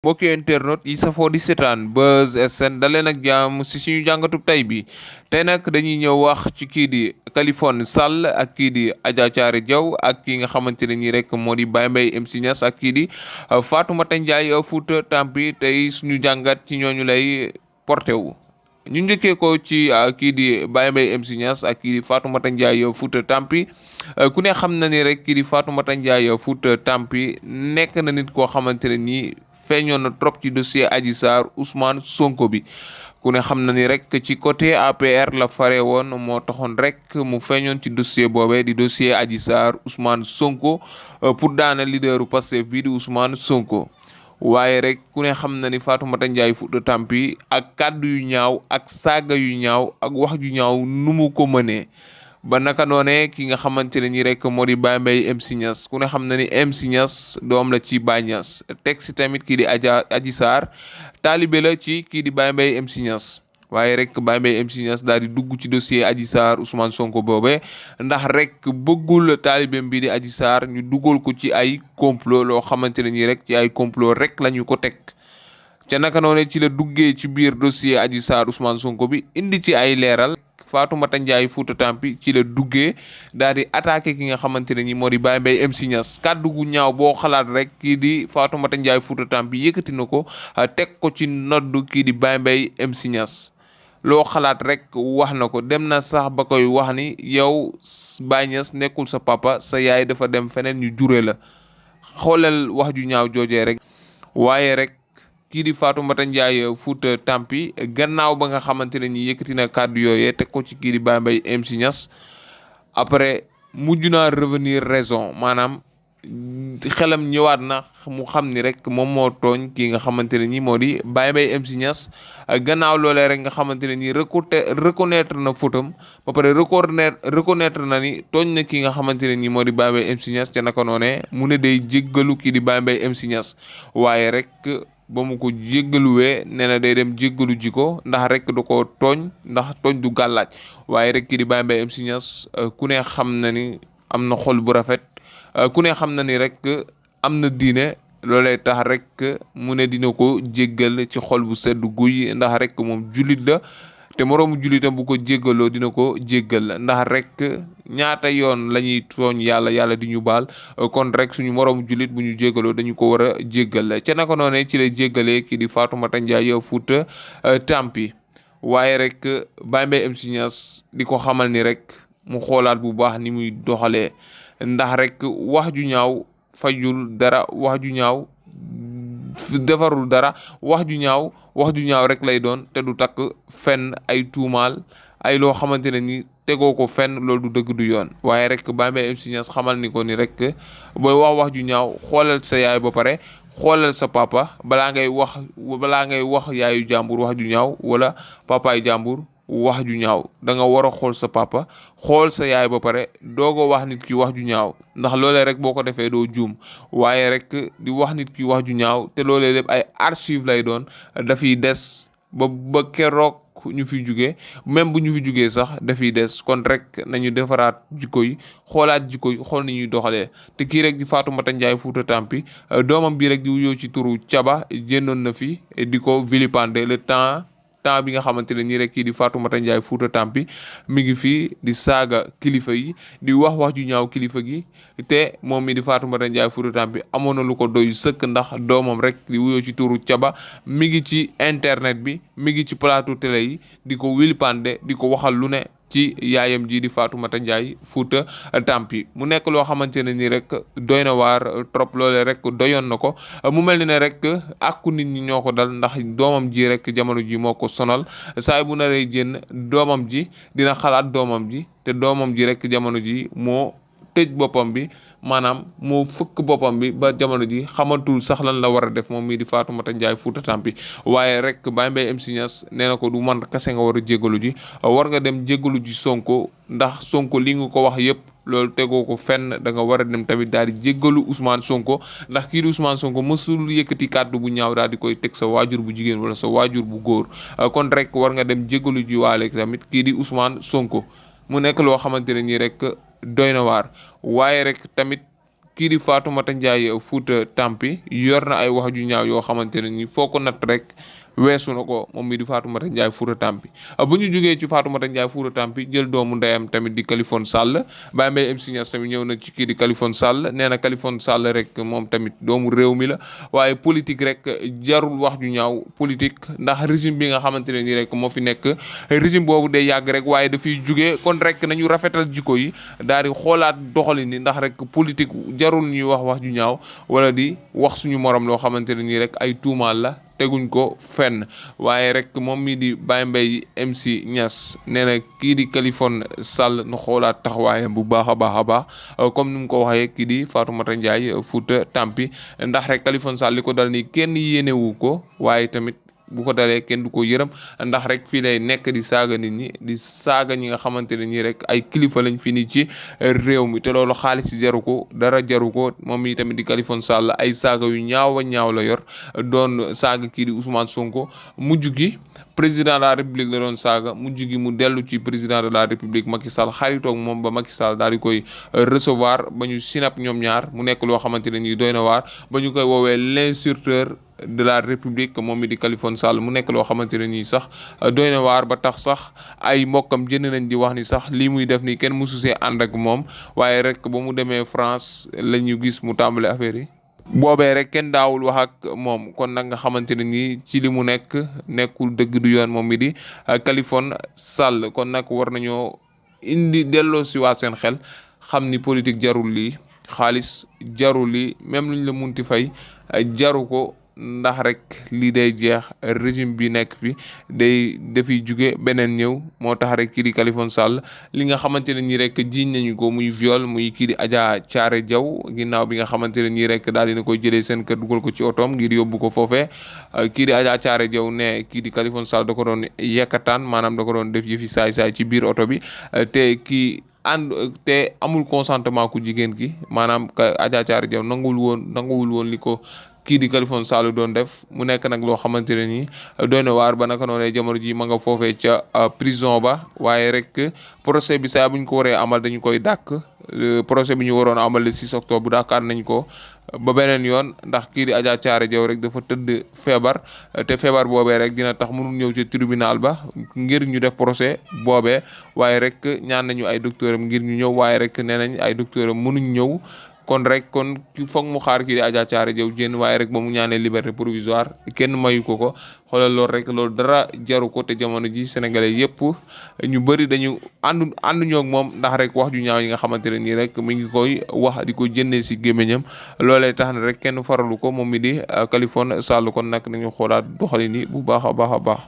mbokki internet yi safoo di seetaan Buzz SN daleen ak jàmm si suñu jàngatub tey bi tey nag dañuy ñëw wax ci kii di Kaliphone Sall ak kii di Adja Thiaré Diaw ak ki nga xamante ne nii rek moo di Baye Mbaye MC Niass ak kii di Fatoumata Ndiaye Fouta Tampi tey suñu jàngat ci ñooñu lay porté wu. ñu njëkkee ko ci kii di Baye Mbaye MC Niass ak kii di Fatoumata Ndiaye Fouta Tampi ku ne xam na ni rek kii di Fatoumata Ndiaye Fouta Tampi nekk na nit koo xamante ne nii feeñoon na trop ci dossier Adji Sarr Ousmane Sonko bi ku ne xam na ni rek ci côté APR la fare woon moo taxoon rek mu feeñoon ci dossier boobee di dossier Adji Sarr Ousmane Sonko pour daana leaderu Pastef bii di Ousmane Sonko. waaye rek ku ne xam na ni Fatoumata Ndiaye Fouta Tampi ak kàddu yu ñaaw ak saaga yu ñaaw ak wax ju ñaaw nu mu ko mënee ba naka noone ki nga xamante ne nii rek moo di Baye Mbaye MC Niass ku ne xam na ni MC Niass doom la ci Baye Niass teg si tamit kii di Adji Sarr taalibe la ci kii di Baye Mbaye MC Niass waaye rek Baye Mbaye MC Niass daal di dugg ci dossier Adji Sarr Ousmane Sonko boobee ndax rek bëggul taalibeem bii di Adji Sarr ñu dugal ko ci ay complot loo xamante ne nii rek ci ay complot rek la ñu ko teg ca naka noone ci la duggee ci biir dossier Adji Sarr Ousmane Sonko bi indi ci ay leeral. Fatoumata Ndiaye Fouta Tampi ci la duggee daal di attaqué ki nga xamante ne ni moo di Baye Mbaye MC Niass kàddu gu ñaaw boo xalaat rek kii di Fatoumata Ndiaye Fouta Tampi yëkkati na ko teg ko ci noddu kii di Baye Mbaye MC Niass loo xalaat rek wax na ko dem na sax ba koy wax ni yow Baye Niass nekkul sa papa sa yaay dafa dem feneen ñu jure la xoolal wax ju ñaaw joojee rek waaye rek. kii di Fatoumata Ndiaye Fouta Tampi gannaaw ba nga xamante ne ni yëkkati na kàddu yooyee teg ko ci kii di Baye Mbaye MC Niass après mujj naa revenir raison maanaam xelam ñëwaat na mu xam ni rek moom moo tooñ kii nga xamante ne ni moo di Baye Mbaye MC Niass gannaaw loolee rek nga xamante ne ni reconnaître na fautam ba pare reconnaître na ni tooñ na kii nga xamante ne ni moo di Baye Mbaye MC Niass ca naka noonee mu ne day jéggalu kii di Baye Mbaye MC Niass waaye rek. ba mu ko jéggaluwee nee na day dem jéggalu ji ko ndax rek du ko tooñ ndax tooñ du gàllaaj waaye rek kii di Baye Mbaye MC Niass ku ne xam na ni am na xol bu rafet ku ne xam na ni rek am na diine loolee tax rek mu ne dina ko jéggal ci xol bu sedd guy ndax rek moom jullit la te moroomu jullitam bu ko jéggaloo dina ko jéggal ndax rek ñaata yoon la ñuy tooñ yàlla di ñu baal kon rek suñu moroomu jullit bu ñu jéggaloo dañu ko war a jéggal ca naka noone ci lay jéggalee kii di Fatoumata Ndiaye Fouta Tampi waaye rek Baye Mbaye MC Niass di ko xamal ni rek mu xoolaat bu baax ni muy doxalee ndax rek wax ju ñaaw fajul dara wax ju ñaaw defarul dara wax ju ñaaw rek lay doon te du takk fenn ay tuumaal ay loo xamante ne ni tegoo ko fenn loolu du dëgg du yoon waaye rek Baye Mbaye MC Niass xamal ni ko ni rek booy wax ju ñaaw xoolal sa yaay ba pare xoolal sa papa balaa ngay wax yaayu jàmbur wax ju ñaaw wala papaay jàmbur wax ju ñaaw da nga war a xool sa papa xool sa yaay ba pare doogo wax nit ki wax ju ñaaw ndax loolee rek boo ko defee doo juum waaye rek di wax nit ki wax ju ñaaw te loolee lépp ay archive lay doon dafiy des ba keroog ñu fi jugee même bu ñu fi jugee sax dafiy des kon rek nañu defaraat jikko yi xoolaat jikko yi xool ni ñuy doxalee te kii rek di Fatoumata Ndiaye Fouta Tampi doomam bi rek di wuyoo ci turu Caba génnoon na fi di ko vilipender le temps bi nga xamante ne nii rek kii di Fatoumata Ndiaye Fouta Tampi mi ngi fii di saaga kilifa yi di wax ju ñaaw kilifa gi te moom mi di Fatoumata Ndiaye Fouta Tampi amoon na lu ko doy sëkk ndax doomam rek di wuyoo ci turu Caba mi ngi ci internet bi mi ngi ci plateau télé yi di ko wilpande di ko waxal lu ne ci yaayam ji di Fatoumata Ndiaye Fouta Tampi mu nekk loo xamante ne ni rek doy na waar trop loole rek doyoon na ko mu mel ni ne rek àqu nit ñi ñoo ko dal ndax doomam ji rek jamono ji moo ko sonal saay bu naree génn doomam ji dina xalaat doomam ji te doomam ji rek jamono ji moo tëj boppam bi maanaam moo fëkk boppam bi ba jamono ji xamatul sax lan la war a def moom mii di Fatoumata Ndiaye Fouta Tampi waaye rek Baye Mbaye MC Niass nee na ko du man kese nga war a jéggalu ji war nga dem jéggalu ji Sonko ndax Sonko li nga ko wax yëpp loolu tegoo ko fenn da nga war a dem tamit daal di jéggalu Ousmane Sonko ndax kii di Ousmane Sonko mësul yëkkati kàddu bu ñaaw daal di koy teg sa waajur bu jigéen wala sa waajur bu góor kon rek war nga dem jéggalu ji waale tamit kii di Ousmane Sonko mu nekk loo xamante ne nii rek doy na waar waaye rek tamit kii di Fatoumata Ndiaye Fouta Tampi yor na ay wax ju ñaaw yoo xamante ne ni foo ko natt rek weesu na ko moom mi di Fatoumata Ndiaye Fouta Tampi bu ñu jógee ci Fatoumata Ndiaye Fouta Tampi jël doomu ndeyam tamit di Kaliphone Sall Baye Mbaye MC Niass tamit ñëw na ci kii di Kaliphone Sall nee na Kaliphone Sall rek moom tamit doomu réew mi la waaye politique rek jarul wax ju ñaaw politique ndax régime bi nga xamante ne nii rek moo fi nekk régime boobu day yàgg rek waaye dafay jugee kon rek nañu rafetal jikko yi daal di xoolaat doxalin ni ndax rek politique jarul ñuy wax ju ñaaw wala di wax suñu morom loo xamante ne nii rek ay tuumaal la teguñ ko fenn waaye rek moom mii di Baye Mbaye MC Niass nee na kii di Kaliphone Sall nu xoolaat taxawaayam bu baax a baax comme ni mu ko waxee kii di Fatoumata Ndiaye Fouta Tampi ndax rek Kaliphone Sall li ko dal nii kenn yéenewu ko waaye tamit bu ko dalee kenn du ko yërëm ndax rek fii lay nekk di saaga nit ñi di saaga ñi nga xamante ne ñii rek ay kilifa lañ fi ni ci réew mi te loolu xaalis jaru ko dara jaru ko moom mi tamit di Kaliphone Sall ay saaga yu ñaaw a ñaaw la yor doon saaga kii di Ousmane Sonko mujj gi président de la république la doon saaga mujj gi mu dellu ci président de la république Macky Sall xaritoog moom ba Macky Sall daal di koy recevoir ba ñu sinap ñoom ñaar mu nekk loo xamante ne nii doy na waar ba ñu koy woowee l'insulteur de la république moom mi di Kaliphone Sall mu nekk loo xamante ne nii sax doy na waar ba tax sax ay mbokkam jënd nañ di wax ni sax lii muy def nii kenn mësu see ànd ak moom waaye rek ba mu demee France la ñu gis mu tàmbale affaire yi boobee rek kenn daawul wax ak moom kon nag nga xamante ne nii ci li mu nekkul dëgg du yoon moom mi di Kaliphone Sall kon nag war nañoo indi delloo si waat seen xel xam ni politique jarul lii xaalis jarul lii même luñ la munti fay jaru ko ndax rek lii day jeex régime bi nekk fi dafiy jóge beneen ñëw moo tax rek kii di Kaliphone Sall li nga xamante ne nii rek jiiñ nañu ko muy viol muy kii di Adja Thiaré Diaw ginnaaw bi nga xamante ne nii rek daal dina koy jëlee seen kër dugal ko ci otoom ngir yóbbu ko foofee kii di Adja Thiaré Diaw ne kii di Kaliphone Sall da ko doon yekkataan maanaam da ko doon def yëfi saay-saay ci biir oto bi te amul consentement ku jigéen ki maanaam Adja Thiaré Diaw nanguwul woon li ko kii di Kaliphone Sall doon def mu nekk nag loo xamante ne nii doy na waar ba naka noonee jamono ji ma nga foofee ca prison ba waaye rek procès bi saa buñ ko waree amal dañu koy dàkk procès bi ñu waroon a amal le 6 octobre dàkkaat nañ ko ba beneen yoon ndax kii di Adja Thiaré Diaw rek dafa tëdd feebar te feebar boobee rek dina tax mënul ñëw ci tribunal ba ngir ñu def procès boobee waaye rek ñaan nañu ay docteur am ngir ñu ñëw waaye rek nee nañ ay docteur am mënuñ ñëw kon foog mu xaar kii di Adja Thiaré Diaw jénn waaye rek ba mu ñaanee liberté provisoire kenn mayu ko xoolal loolu dara jaru ko te jamono ji sénégalais yëpp ñu bëri dañu ànduñoo ak moom ndax rek wax ju ñaaw yi nga xamante ne nii rek mi ngi koy wax di ko jëndee si gémmiñam loolee tax na rek kenn faralu ko moom mi di Kaliphone Sall kon nag nañu xoolaat doxalin yi bu baax a baax a baax